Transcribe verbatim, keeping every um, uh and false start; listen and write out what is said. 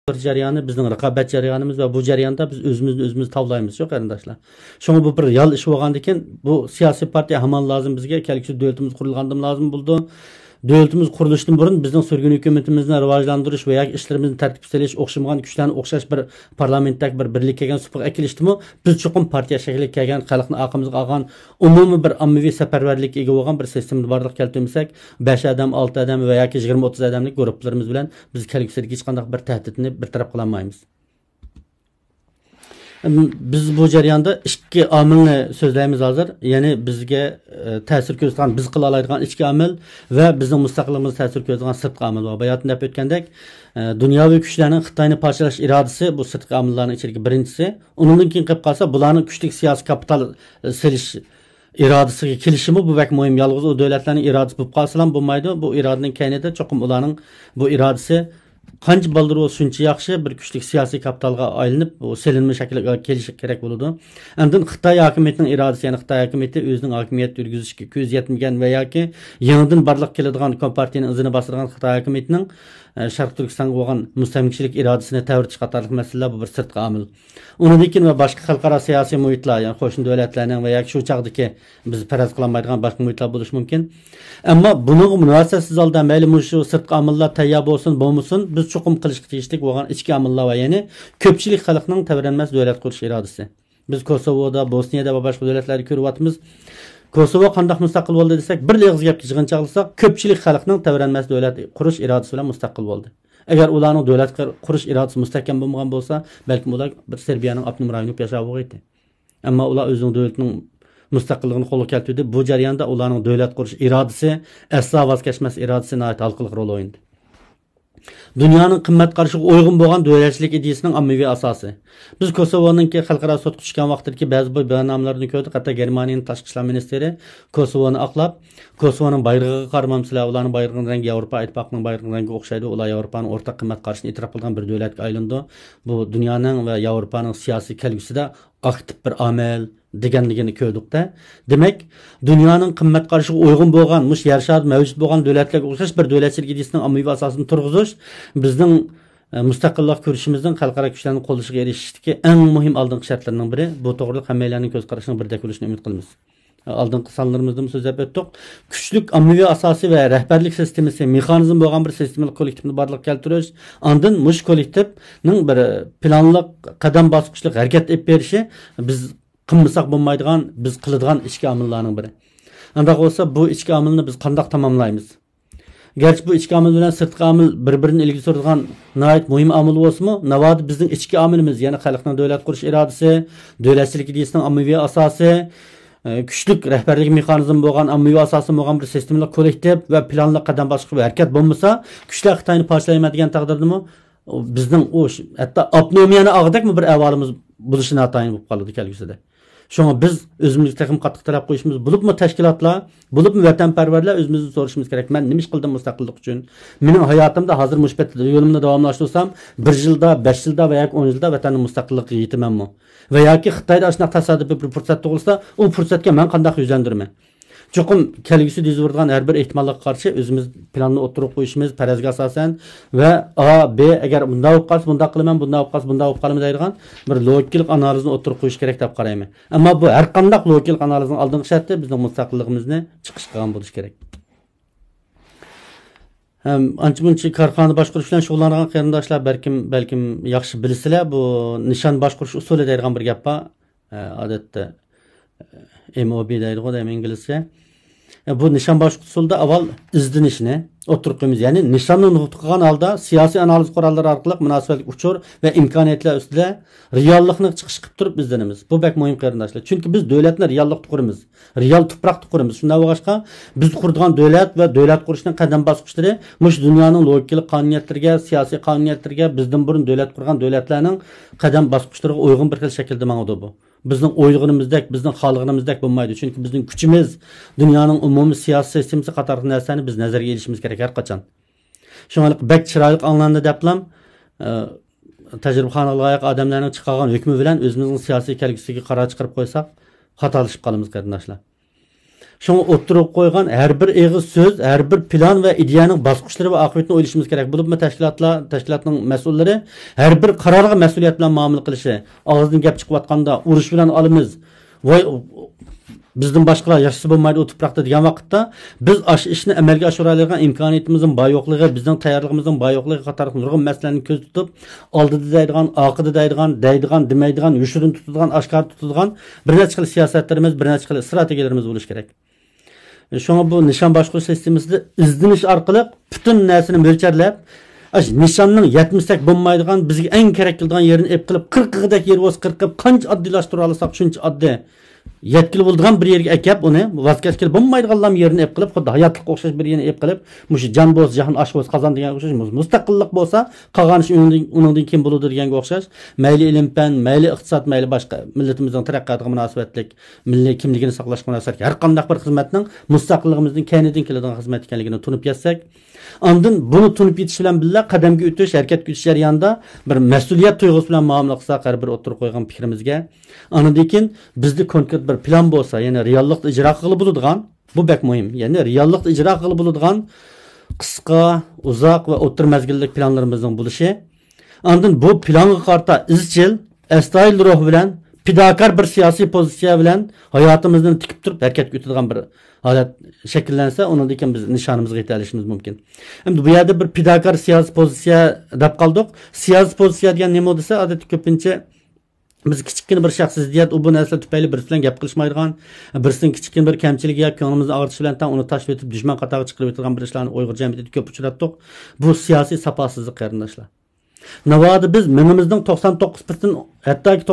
جەريانى بىزنىڭ رىقابەت جەريانىمىز ۋە بۇ جەرياندا بىز ئۆزىمىزنى ئۆزىمىز تاۋلايمىز، شۇ قېرىنداشلار. شۇڭا بۇ بىر رېئال ئىش بولغاندىكىن، بۇ سىياسىي پارتىيە ھامان لازىم بىزگە، كەلگۈسى دۆلىتىمىز قۇرۇلغاندىمۇ لازىم بولىدۇ. دۆلىتىمىز قۇرۇلۇشتىن بۇرۇن بىزنىڭ سۈرگۈن ھۆكۈمىتىمىزنى راۋاجلاندۇرۇش ۋە ياكى ئىشلىرىمىزنى تەرتىپكە سېلىش، ئوخشىمىغان كۈچلەرنى ئوخشاش بىر پارلامېنتتەك بىر بىرلىككە كەلگەن سۇپىغا ئەكېلىشتىمۇ، بىز چوقۇم پارتىيە شەكلىگە كەلگەن، خەلقنى ئارقىمىزغا ئالغان، ئومۇمىي بىر ئاممىۋى سەپەرۋەرلىككە ئىگە بولغان بىر سىستېمىنى بارلىققا كەلتۈرمىسەك، بەش ئادەم، ئالتە ئادەم ۋە ياكى يىگىرمە، ئوتتۇز ئادەملىك گۇرۇپپىلىرىمىز بىلەن بىز كەلگۈسىدىكى ھېچقانداق بىر تەھدىتنى بىر تەرەپ قىلالمايمىز. بىز بۇ جەرياندا ئىككى ئامىلنى سۆزلەيمىز ھازىر. يەنى بىزگە، ئە، تەسىر كۆرسىتىدىغان، بىز قىلالايدىغان ئىچكى ئامىل ۋە بىزنىڭ مۇستەقىللىقىمىزغا تەسىر كۆرسىتىدىغان سىرتقى ئامىل بار. باياتىن دەپ ئۆتكەندەك، ئە، دۇنياۋى كۈچلەرنىڭ خىتاينى پارچىلاش ئىرادىسى بۇ سىرتقى ئامىللارنىڭ ئىچىدىكى بىرىنچىسى. ئۇنىڭدىن كېيىن قېلىپ قالسا، بۇلارنىڭ كۈچلۈك سىياسىي كاپىتال، ئە، سېلىش ئىرادىسىگە كېلىشىمۇ بۇ بەك مۇھىم. يالغۇز ئۇ دۆلەتلەرنىڭ ئىرادىسى بولۇپ قالسىلا بولمايدۇ. بۇ ئىرادىنىڭ كەينىدە چوقۇم ئۇلارنىڭ بۇ ئىرادىسى قانچە بالدۇر بولسا شۇنچە ياخشى، بىر كۈچلۈك سىياسىي كاپىتالغا ئايلىنىپ، بۇ سېلىنما شەكلىگە كېلىشى كېرەك بولىدۇ. ئاندىن خىتاي ھاكىمىيىتىنىڭ ئىرادىسى، يەنى خىتاي ھاكىمىيىتى ئۆزىنىڭ ھاكىمىيەت يۈرگۈزۈشكە كۆزى يەتمىگەن ۋە ياكى يېڭىدىن بارلىققا كېلىدىغان، كومپارتىيىنىڭ ئىزىنى باسىدىغان خىتاي ھاكىمىيىتىنىڭ، ئە، شەرقىي تۈركىستانغا بولغان مۇستەملىكىچىلىك ئىرادىسىنى تەۋرىتىش قاتارلىق مەسىلىلەر بۇ بىر سىرتقى ئامىل. ئۇنىڭدىن كېيىن ۋە باشقا خەلقئارا سىياسىي مۇھىتلار، يەنى قوشنا دۆلەتلەرنىڭ ۋە ياكى شۇ چاغدىكى بىز پەرەز قىلالمايدىغان باشقا مۇھىتلار بولۇشى مۇمكىن. ئەمما بۇنىڭغا مۇناسىۋەتسىز ھالدا مەيلى مۇشۇ سىرتقى ئامىللار تەييار بولسۇن، بولمىسۇن، بىز چوقۇم قىلىشقا تېگىشلىك بولغان ئىچكى ئامىللار بار، يەنى كۆپچىلىك خەلقنىڭ تەۋرەنمەس دۆلەت قۇرۇش ئىرادىسى. بىز كوسوۋودا، بوسنىيەدە ۋە باشقا دۆلەتلەردە كۆرۈۋاتىمىز. كوسوۋو قانداق مۇستەقىل بولدى دېسەك، بىر ئېغىز گەپكە يىغىنچاقلىساق، كۆپچىلىك خەلقنىڭ تەۋرەنمەس دۆلەت قۇرۇش ئىرادىسى بىلەن مۇستەقىل بولدى. ئەگەر ئۇلارنىڭ دۆلەت قۇرۇش ئىرادىسى مۇستەھكەم بولمىغان بولسا، بەلكىم ئۇلار بىر سېربىيەنىڭ ئاپتونوم رايونى بولۇپ ياشاۋىغىيتى. ئەمما ئۇلار ئۆزىنىڭ دۆلىتىنىڭ مۇستەقىللىقىنى قولغا كەلتۈردى. بۇ جەرياندا ئۇلارنىڭ دۆلەت قۇرۇش ئىرادىسى، ئەسلا ۋاز كەچمەس ئىرادىسى ناھايىتى ھالقىلىق رول ئوينىدى. دۇنيانىڭ قىممەت قارىشىغا ئۇيغۇن بولغان دۆلەتچىلىك ئىدىيىسىنىڭ ئاممىۋى ئاساسى. بىز كوسوۋونىڭكى خەلقئارا سوتقا چۈشكەن ۋاقتىدىكى بەزى بۇ بەياننامىلەرنى كۆردۇق. ھەتتا گېرمانىيەنىڭ تاشقى ئىشلار مىنىستىرى كوسوۋونى ئاقلاپ، كوسوۋونىڭ بايرىقىغا قارىمامسىلەر، ئۇلارنىڭ بايرىقىنىڭ رەڭگى ياۋروپا ئىتتىپاقىنىڭ بايرىقىنىڭ رەڭگىگە ئوخشايدۇ، ئۇلار ياۋروپانىڭ ئورتاق قىممەت قارىشىنى ئېتىراپ قىلىدىغان بىر دۆلەتكە ئايلىنىدۇ. بۇ دۇنيانىڭ ۋە ياۋروپانىڭ سىياسىي كەلگۈسىدە ئاكتىپ بىر ئامىل دېگەنلىكىنى كۆردۇق-دە. دېمەك، دۇنيانىڭ قىممەت قارىشىغا ئۇيغۇن بولغان، مۇشۇ يەر شارىدا مەۋجۇت بولغان دۆلەتلەرگە ئوخشاش بىر دۆلەتچىلىك ئىدىيىسىنىڭ ئاممىۋى ئاساسىنى تۇرغۇزۇش بىزنىڭ، ئە، مۇستەقىللىق كۈرىشىمىزنىڭ خەلقئارا كۈچلەرنىڭ قوللىشىغا ئېرىشىشتىكى ئەڭ مۇھىم ئالدىنقى شەرتلىرىنىڭ بىرى. بۇ توغرىلىق ھەممەيلەننىڭ كۆز قارىشىنىڭ بىردەك بولۇشىنى ئۈمىد قىلىمىز. ئالدىنقى سانلىرىمىزدىمۇ سۆزلەپ ئۆتتۇق. كۈچلۈك ئاممىۋى ئاساسى ۋە رەھبەرلىك سىستېمىسى، مېخانىزم بولغان بىر سىستېمىلىق كوللېكتىپنى بارلىققا كەلتۈرۈش، ئاندىن مۇشۇ كوللېكتىپنىڭ بىر پىلانلىق، قەدەم باسقۇچلۇق ھەرىكەت ئېلىپ بېرىشى بىز قىلمىساق بولمايدىغان، بىز قىلىدىغان ئىچكى ئامىللارنىڭ بىرى. ئانداق بولسا، بۇ ئىچكى ئامىلنى بىز قانداق تاماملايمىز؟ گەرچە بۇ ئىچكى ئامىل بىلەن سىرتقى ئامىل بىر-بىرىنى ئىلگىرى سۈرىدىغان ناھايىتى مۇھىم ئامىل بولسىمۇ، ناۋادا بىزنىڭ ئىچكى ئامىلىمىز، يەنى خەلقنىڭ دۆلەت قۇرۇش ئىرادىسى، دۆلەتچىلىك ئىدىيىسىنىڭ ئاممىۋى ئاساسى، ئە، كۈچلۈك رەھبەرلىك مېخانىزمى بولغان، ئاممىۋى ئاساسى بولغان بىر سىستېمىلىق كوللېكتىپ ۋە پىلانلىق قەدەم باسقۇچ ۋە ھەرىكەت بولمىسا، كۈچلەر خىتاينى پارچىلايمەن دېگەن تەقدىردىمۇ، بىزنىڭ ئۇ ش-، ھەتتا ئاپتونومىيەنى ئالغۇدەكمۇ بىر ئەھۋالىمىز بولۇشى ناتايىن بولۇپ قالىدۇ كەلگۈسىدە. شۇڭا بىز ئۆزىمىزگە تېخىمۇ قاتتىق تەلەپ قويۇشىمىز، بولۇپمۇ تەشكىلاتلار، بولۇپمۇ ۋەتەنپەرۋەرلەر ئۆزىمىزدىن سورىشىمىز كېرەك، مەن نېمە ئىش قىلدىم مۇستەقىللىق ئۈچۈن؟ مېنىڭ ھاياتىمدا ھازىر مۇشۇ پەتتە يولۇمنى داۋاملاشتۇرسام، بىر يىلدا، بەش يىلدا ۋە ياكى ئون يىلدا ۋەتەننىڭ مۇستەقىللىقىغا يېتىمەنمۇ؟ ۋە ياكى خىتايدا ئاشۇنداق تاسادىپىي بىر پۇرسەت تۇغۇلسا، ئۇ پۇرسەتكە مەن قانداق يۈزلەندۈرىمەن؟ چوقۇم كەلگۈسىدە يۈز بېرىدىغان ھەر بىر ئېھتىماللىققا قارشى ئۆزىمىز پىلاننى ئوتتۇرىغا قويۇشىمىز، پەرەزگە ئاساسەن ۋە ئا، بى، ئەگەر مۇنداق بولۇپ قالسا مۇنداق قىلىمەن، بۇنداق بولۇپ قالسا بۇنداق بولۇپ قالىمەن دەيدىغان بىر لوگىكىلىق ئانالىزنى ئوتتۇرىغا قويۇش كېرەك دەپ قارايمەن. ئەمما بۇ ھەر قانداق لوگىكىلىق ئانالىزنىڭ ئالدىنقى شەرتى بىزنىڭ مۇستەقىللىقىمىزنى چىقىش قىلغان بولۇشى كېرەك. ھەم ئانچە-مۇنچە كارخانا باشقۇرۇش بىلەن شۇغۇللانغان قېرىنداشلار بەلكىم، بەلكىم ياخشى بىلىسىلەر، بۇ نىشان باشقۇرۇش ئۇسۇلى دەيدىغان بىر گەپ بار. ئە، ئادەتتە، ئېم ئو بى دەيدىغۇ، دەيمەن ئىنگلىزچە. ئە، بۇ نىشان باشقۇرۇش ئۇسۇلىدا ئاۋۋال ئىزدىنىشنى ئوتتۇرىغا قويىمىز. يەنى نىشاننى نۇقتا قىلغان ھالدا سىياسىي ئانالىز قوراللىرى ئارقىلىق مۇناسىۋەتلىك ئۇچۇر ۋە ئىمكانىيەتلەر ئۈستىدە رېئاللىقنى چىقىش قىلىپ تۇرۇپ ئىزدىنىمىز. بۇ بەك مۇھىم قېرىنداشلار. چۈنكى بىز دۆلەتنى رېئاللىقتا قۇرىمىز. رېئال تۇپراقتا قۇرىمىز. شۇنداق بولغاچقا، بىز قۇرىدىغان دۆلەت ۋە دۆلەت قۇرۇشنىڭ قەدەم باسقۇچلىرى مۇشۇ دۇنيانىڭ لوگىكىلىق قانۇنىيەتلىرىگە، سىياسىي قانۇنىيەتلىرىگە، بىزدىن بۇرۇن دۆلەت قۇرغان دۆلەتلەرنىڭ قەدەم باسقۇچلىرىغا ئۇيغۇن بىر خىل شەكىلدە ماڭىدۇ بۇ. بىزنىڭ ئويلىغىنىمىزدەك، بىزنىڭ خالىغىنىمىزدەك بولمايدۇ. چۈنكى بىزنىڭ كۈچىمىز، دۇنيانىڭ ئومۇمىي سىياسىي سىستېمىسى قاتارلىق نەرسىلەرنى بىز نەزەرگە ئېلىشىمىز كېرەك ھەر قاچان. شۇڭا بەك چىرايلىق ئاڭلاندى دەپلا، ئە، تەجرىبىخانىغا لايىق ئادەملەرنىڭ چىقارغان ھۆكمى بىلەن ئۆزىمىزنىڭ سىياسىي كەلگۈسىگە قارار چىقىرىپ قويساق، خاتالىشىپ قالىمىز، قېرىنداشلار. شۇڭا ئوتتۇرىغا قويغان ھەر بىر ئېغىز سۆز، ھەر بىر پىلان ۋە ئىدىيەنىڭ باسقۇچلىرى ۋە ئاقىۋىتىنى ئويلىشىمىز كېرەك. بولۇپمۇ تەشكىلاتلار، تەشكىلاتنىڭ مەسئۇللىرى ھەر بىر قارارغا مەسئۇلىيەت بىلەن مۇئامىلە قىلىشى، ئاغزىدىن گەپ چىقىۋاتقاندا ئۇرۇش بىلەن ئالىمىز، ۋاي، بىزدىن باشقىلار ياشىسا بولمايدۇ ئۇ تۇپراقتا دېگەن ۋاقىتتا، بىز ئاشۇ ئىشنى ئەمەلگە ئاشۇرالايدىغان ئىمكانىيىتىمىزنىڭ بار يوقلۇقى، بىزنىڭ تەييارلىقىمىزنىڭ بار يوقلۇقىغا قاتارلىق نۇرغۇن مەسىلىلەرنى كۆزدە تۇتۇپ، ئالدىدا دەيدىغان، ئارقىدا دەيدىغان، دەيدىغان، دېمەيدىغان، يوشۇرۇن تۇتىدىغان، ئاشكارا تۇتىدىغان بىر نەچچە خىل سىياسەتلىرىمىز، بىر نەچچە خىل ئىستراتېگىيەلىرىمىز بولۇشى كېرەك. شۇڭا بۇ نىشان باشقۇرۇش سىستېمىسىدا ئىزدىنىش ئارقىلىق پۈتۈن نەرسىنى مۆلچەرلەپ، ئاشۇ نىشاننىڭ يەتمىسەك بولمايدىغان، بىزگە ئەڭ كېرەك كېلىدىغان يېرىنى ئېلىپ قېلىپ، قىرىقىغىدەك يېرى بولسا قىرىق قىلىپ، قانچە ئاددىيلاشتۇرۇۋالساق شۇنچە ئاددىي. يەتكىلى بولىدىغان بىر يېرىگە ئەكەپ، ئۇنى ۋاز كەچكىلى بولمايدىغانلام يېرىنى ئېلىپ قېلىپ، خۇددى ھاياتلىققا ئوخشاش بىر يېرىنى ئېلىپ قېلىپ، مۇشۇ جان بولسا جاھان، ئاش بولسا قازان دېگەنگە ئوخشاش، مۇ-، مۇستەقىللىق بولسا قالغان ئىش ئۇنىڭدىن، ئۇنىڭدىن كېيىن بولىدۇ دېگەنگە ئوخشاش، مەيلى ئىلىم-پەن، مەيلى ئىقتىساد، مەيلى باشقا مىللىتىمىزنىڭ تەرەققىياتىغا مۇناسىۋەتلىك، مىللىي كىملىكىنى ساقلاشقا مۇناسىۋەتلىك ھەر قانداق بىر خىزمەتنىڭ مۇستەقىللىقىمىزدىن كەينىدىن كېلىدىغان خىزمەت ئىكەنلىكىنى تونۇپ يەتسەك، ئاندىن بۇنى تونۇپ يېتىش بىلەن بىللە قەدەمگە ئۆتۈش، ھەرىكەتكە ئۆتۈش جەريانىدا بىر مەسئۇلىيەت تۇيغۇسى بىلەن مۇئامىلە قىلساق، ھەر بىر ئوتتۇرىغا قويغان پىكرىمىزگە، ئاندىن كېيىن بىزدە كونكرېت بىر پىلان بولسا، يەنى رېئاللىقتا ئىجرا قىلغىلى بولىدىغان، بۇ بەك مۇھىم، يەنى رېئاللىقتا ئىجرا قىلغىلى بولىدىغان قىسقا، ئۇزاق ۋە ئوتتۇرا مەزگىللىك پىلانلىرىمىزنىڭ بولۇشى، ئاندىن بۇ پىلانغا قارىتا ئىزچىل، ئەستايىدىل روھ بىلەن، پىداكار بىر سىياسىي پوزىتسىيە بىلەن ھاياتىمىزنى تىكىپ تۇرۇپ ھەرىكەتكە ئۆتىدىغان بىر ھالەت شەكىللەنسە، ئۇنىڭدىن كېيىن بىز نىشانىمىزغا يېتەلىشىمىز مۇمكىن. ئەمدى بۇ يەردە بىر پىداكار سىياسىي پوزىتسىيە دەپ قالدۇق. سىياسىي پوزىتسىيە دېگەن نېمە دېسە، ئادەتتە كۆپىنچە بىز كىچىككىنە بىر شەخسىي زىددىيەت، ئۇ بۇ نەرسىلەر تۈپەيلى بىرسى بىلەن گەپ قىلىشمايدىغان، بىرسىنىڭ كىچىككىنە بىر كەمچىلىكى ياكى كۆڭلىمىزنى ئاغرىتىشى بىلەن تەڭ ئۇنى تاشلىۋېتىپ، دۈشمەن قاتارىغا چىقىرىۋېتىدىغان بىر ئىشلارنى ئۇيغۇر جەمئىيىتىدە كۆپ ئۇچراتتۇق. بۇ سىياسىي ساپاسىزلىق، قېرىنداشلار. ناۋادا بىز مېڭىمىزنىڭ توقسان توققۇز پىرسەنت، ھەتتاكى